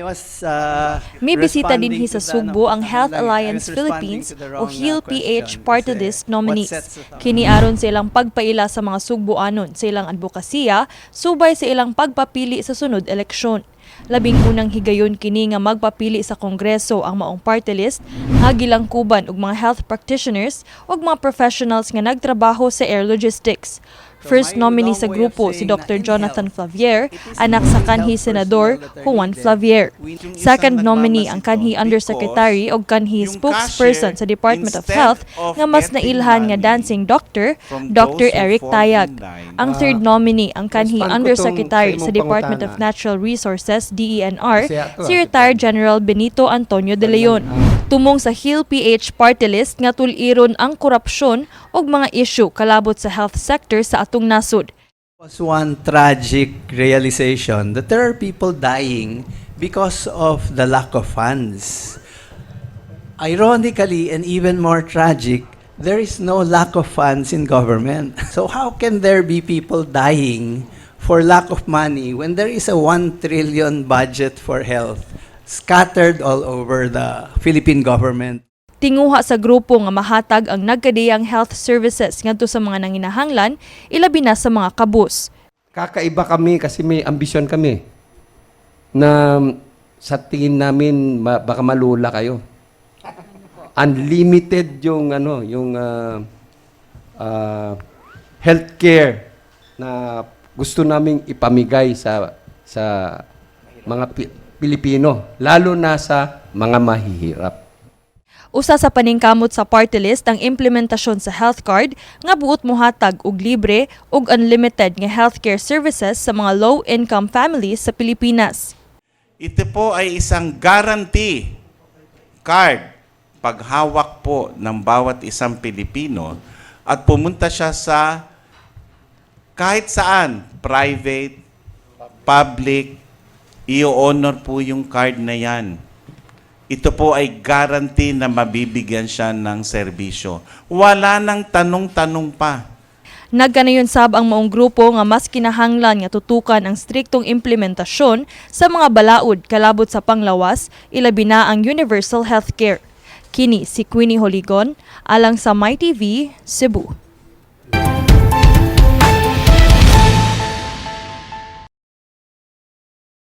was May bisita responding dinhi to sa the, Sugbo ano, ang Health I was Alliance responding Philippines to the o wrong, HEAL PH question. Party Kasi List what nominees. Sets the Kini aron sa ilang pagpaila sa mga Sugboanon sa ilang advokasya subay sa ilang pagpapili sa sunod eleksyon. Labing unang higayon kini nga magpapili sa Kongreso ang maong party list nga gilangkuban og mga health practitioners ug mga professionals nga nagtrabaho sa air logistics. So First my nominee long sa way of grupo si saying na Dr. in Jonathan health, Flavier, it is anak sa only kanhi health Senador personnel that are Juan needed. Flavier. Yung isang Second nominee ang nagmamasid kanhi doon Undersecretary because og kanhi yung spokesperson cashier, sa Department of instead Health of nga mas getting nailhan nga money dancing doctor, from Dr. those who Eric fall Tayag. in line, Ang third nominee ang kanhi Respond ko tong Undersecretary sa sa imong Department of pangutana. Natural Resources, DENR, Kasi ato, si retired General Benito Antonio de Leon. Tumong sa HEAL PH party list nga tul-iron ang korupsyon ug mga issue kalabot sa health sector sa atong nasod. Was one tragic realization that there are people dying because of the lack of funds. Ironically, and even more tragic, there is no lack of funds in government. So how can there be people dying for lack of money when there is a 1 trillion budget for health scattered all over the Philippine government? Tinguha sa grupo nga mahatag ang nagkadiyang health services ngadto sa mga nanginahanglan, ilabi na sa mga kabus. Kakaiba kami kasi may ambisyon kami na sa tingin namin baka malula kayo. Unlimited yung ano, yung healthcare na gusto naming ipamigay sa mga Pilipino, lalo na sa mga mahihirap. Usa sa paningkamot sa party list ang implementasyon sa health card nga buot mohatag og libre ug unlimited nga healthcare services sa mga low-income families sa Pilipinas. Ito po ay isang guarantee card paghawak po ng bawat isang Pilipino at pumunta siya sa kahit saan, private, public, i-honor po yung card na yan. Ito po ay guarantee na mabibigyan siya ng serbisyo. Wala nang tanong-tanong pa. Nagkanayon sab ang maong grupo nga mas kinahanglan nga tutukan ang striktong implementasyon sa mga balaod kalabot sa panglawas, ilabi na ang universal healthcare. Kini si Queenie Holigon alang sa MyTV, Cebu.